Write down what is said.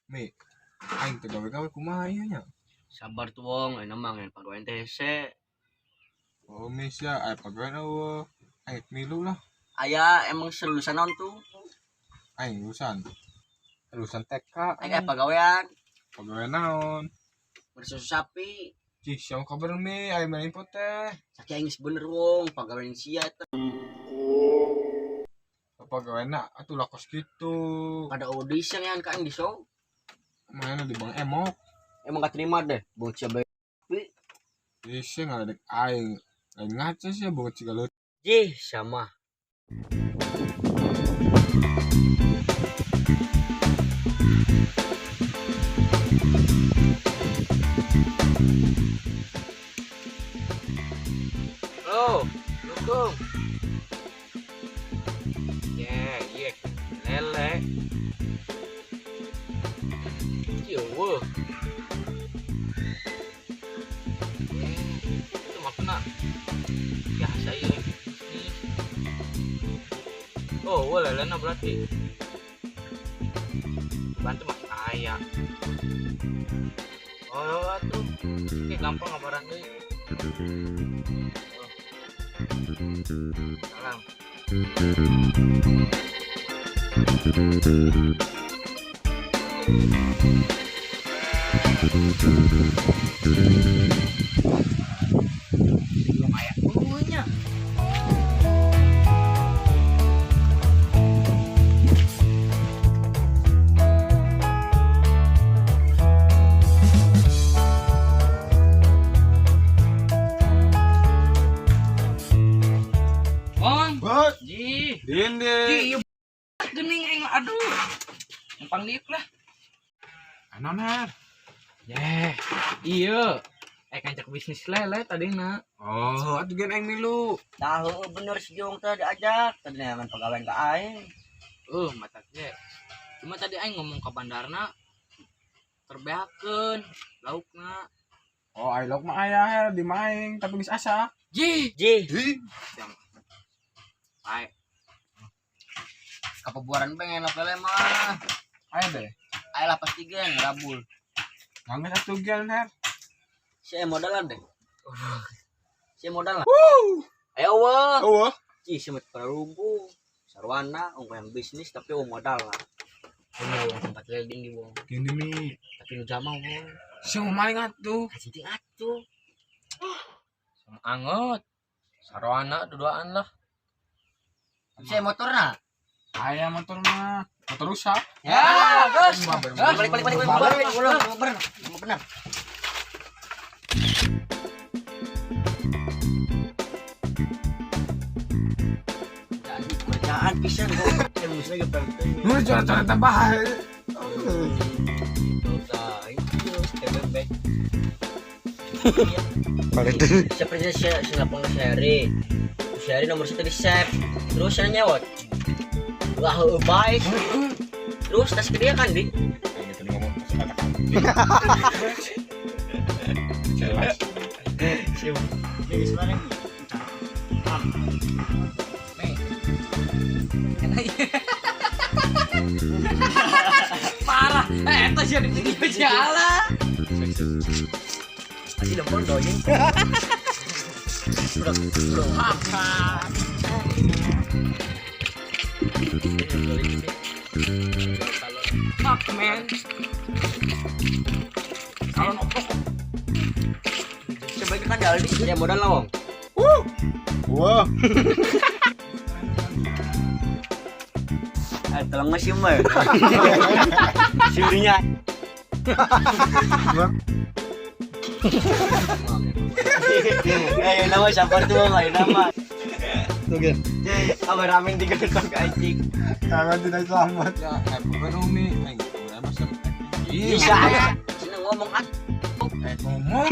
Mi, aing teu gawe-gawe kumaha ieu nya? Sabar tuh wong, ayeuna mah ngan pagawean teh hese. Oh, Mi sia aya pagawean eueuh. Aing milu lah. Aya emang lulusan naon tuh? Aing lulusan lulusan TK. Aing aya pagawean, Pagawean naon? bersih sapi. Cih, siapa kabar Mi? Aing main info teh. Saking aing geus bener wong, pagawean sia eta. Pagaweanna atuh lah kos kitu. Pada audisi yang ka aing di show. Mana di Bang Emok. Emang gak terima deh, bang sia bae. Ih, sia ngaledek aing. Lain ngaca sia boga ciga leutik. Jih, sama. Halo, Assalamualaikum. Ye, ye, lele. Cieu. Ye, itu makna. Biasa ieu bisnis. Oh, wah lelena berarti. Bantu mah aya. Oh, tuh. Oke, gampang ngabaran deui. Oh. Salam. Belum aya nya. Ong, Bot, ji. dindi. Ji, ieu geuning aing mah aduh. Numpang diuk lah. Anon her. Yeh, iya. Eh kancak bisnis lele tadi na. Oh, atuh gen aing milu. Tahu bener si Jong teh diajak, tadi neangan pagawean ka aing. Mata ge. Cuma tadi aing ngomong ke bandarna terbeakeun laukna. Oh, aing lauk mah aya her di maing tapi geus asa. Ji, Jih, Hi. Ae, kapabuaran pengen lauk lele mah. Aya deh. Aya lah pasti gen rabul. Nangis atuh gen her. Si modalan deh. Si modal lah. Ayo wah. Eueuh. Cih, si mah rubuh. Sarwana, ongkoh yang bisnis tapi wong modal lah. aing wong tempat lele di wong. Gini Mi. Tapi nu jama wong. Sia mah maling atuh. Kacinting atuh. Sama anget. Sarwana duduaan lah. Si motorna. Aya motor mah. Motor rusak. Ya, Gus. Mah bener. Balik balik balik balik balik balik bener bener. Kerjaan pisan kok. Yang penting. Nu coret-coret bae. Itu itu TBB. Seperti saya sinapang sehari. Sehari nomor satu di save. Terus saya nyewot. Wah, baik. Terus tas ke dia kan, Di? Aing tadi ngomong kata Jelas. Ini sebenarnya. Parah. Eh, eta sih di video jalan. Masih lempar doyin. Udah, udah. Fuck, man. Calon oprok. Sebaiknya kan Aldi ya modal lah, Wong. Wah. Eh, tolong ngasih mah. Surinya. Ayo nama siapa tuh, Wong? Ayo nama. Tuh gen. Apa ramen tiga kok anjing. Jangan tidak selamat ya. Eh, bukan Umi. Aing masa. Bisa. Sini ngomong ah. Eh, ngomong.